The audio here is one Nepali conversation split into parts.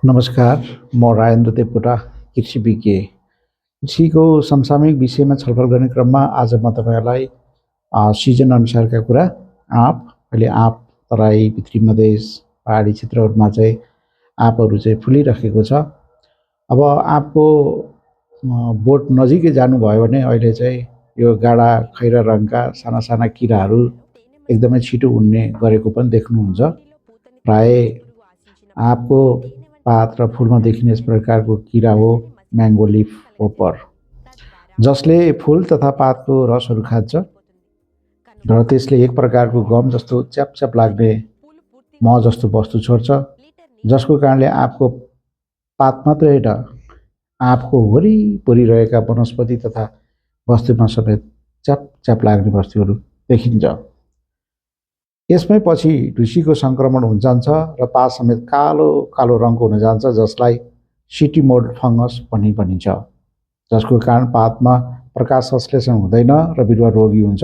नमस्कार, म राजेन्द्र देवकोटा, कृषि विज्ञ। कृषिको समसामयिक विषयमा छलफल गर्ने क्रममा आज म तपाईँहरूलाई सिजन अनुसारका कुरा अहिले आँप तराई, भित्री मधेस, पहाडी क्षेत्रहरूमा चाहिँ आँपहरू चाहिँ फुलिरहेको छ। अब आँपको बोट नजिकै जानुभयो भने अहिले चाहिँ यो गाढा खैरा रङका साना साना किराहरू एकदमै छिटो उड्ने गरेको पनि देख्नुहुन्छ। प्रायः आँपको पात र फुलमा देखिने यस प्रकारको किरा हो म्याङ्गो लिफ होपर, जसले फुल तथा पातको रसहरू खान्छ र त्यसले एक प्रकारको गम जस्तो च्याप लाग्ने मह जस्तो वस्तु छोड्छ, जसको कारणले आँपको पात मात्रै होइन, आँपको वरिपरि रहेका वनस्पति तथा वस्तुमा समेत च्याप लाग्ने वस्तुहरू देखिन्छ। यसमै पछि ढुसीको सङ्क्रमण हुन जान्छ र पात समेत कालो रङको हुन जान्छ, जसलाई सिटी मोल्ड फङ्गस भनिन्छ, जसको कारण पातमा प्रकाश संश्लेषण हुँदैन र बिरुवा रोगी हुन्छ।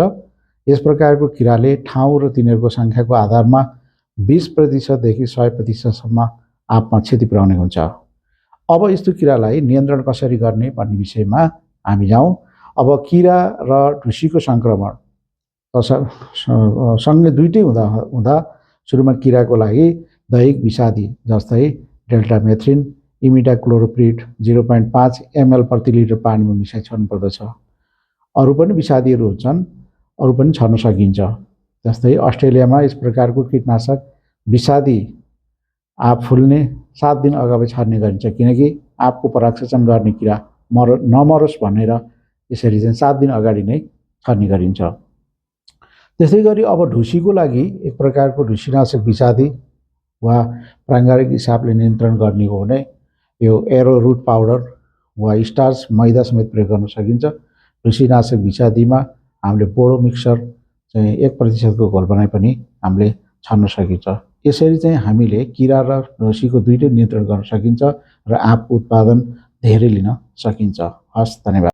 यस प्रकारको किराले ठाउँ र तिनीहरूको सङ्ख्याको आधारमा 20% देखि 100% आँपमा क्षति पुर्याउने हुन्छ। अब यस्तो किरालाई नियन्त्रण कसरी गर्ने भन्ने विषयमा हामी जाउँ। अब किरा र ढुसीको सङ्क्रमण सँगै दुइटै हुँदा सुरुमा किराको लागि दैहिक विषादी जस्तै डेल्टामेथ्रिन, इमिडाक्लोप्रिड 0.5 ml प्रति लिटर पानीमा मिसाई छर्नु पर्दछ। अरू पनि विषादीहरू हुन्छन्, अरू पनि छर्न सकिन्छ। जस्तै अस्ट्रेलियामा यस प्रकारको कीटनाशक विषादी आँप फुल्ने 7 दिन अगावै छर्ने गरिन्छ, किनकि आँपको परागसेचन गर्ने किरा नमरोस् भनेर यसरी चाहिँ 7 दिन अगाडि नै छर्ने गरिन्छ। त्यसै गरी अब ढुसीको लागि एक प्रकारको ढुसीनाशक विषादी वा प्राङ्गारिक हिसाबले नियन्त्रण गर्ने हो भने यो एरो रुट पाउडर वा स्टार्च मैदा समेत प्रयोग गर्न सकिन्छ। ढुसीनाशक विषादीमा हामीले बोडो मिक्सर चाहिँ 1% को घोल बनाइ पनि हामीले छर्न सकिन्छ। यसरी चाहिँ हामीले किरा र ढुसीको दुइटै नियन्त्रण गर्न सकिन्छ र आँपको उत्पादन धेरै लिन सकिन्छ। हस्, धन्यवाद।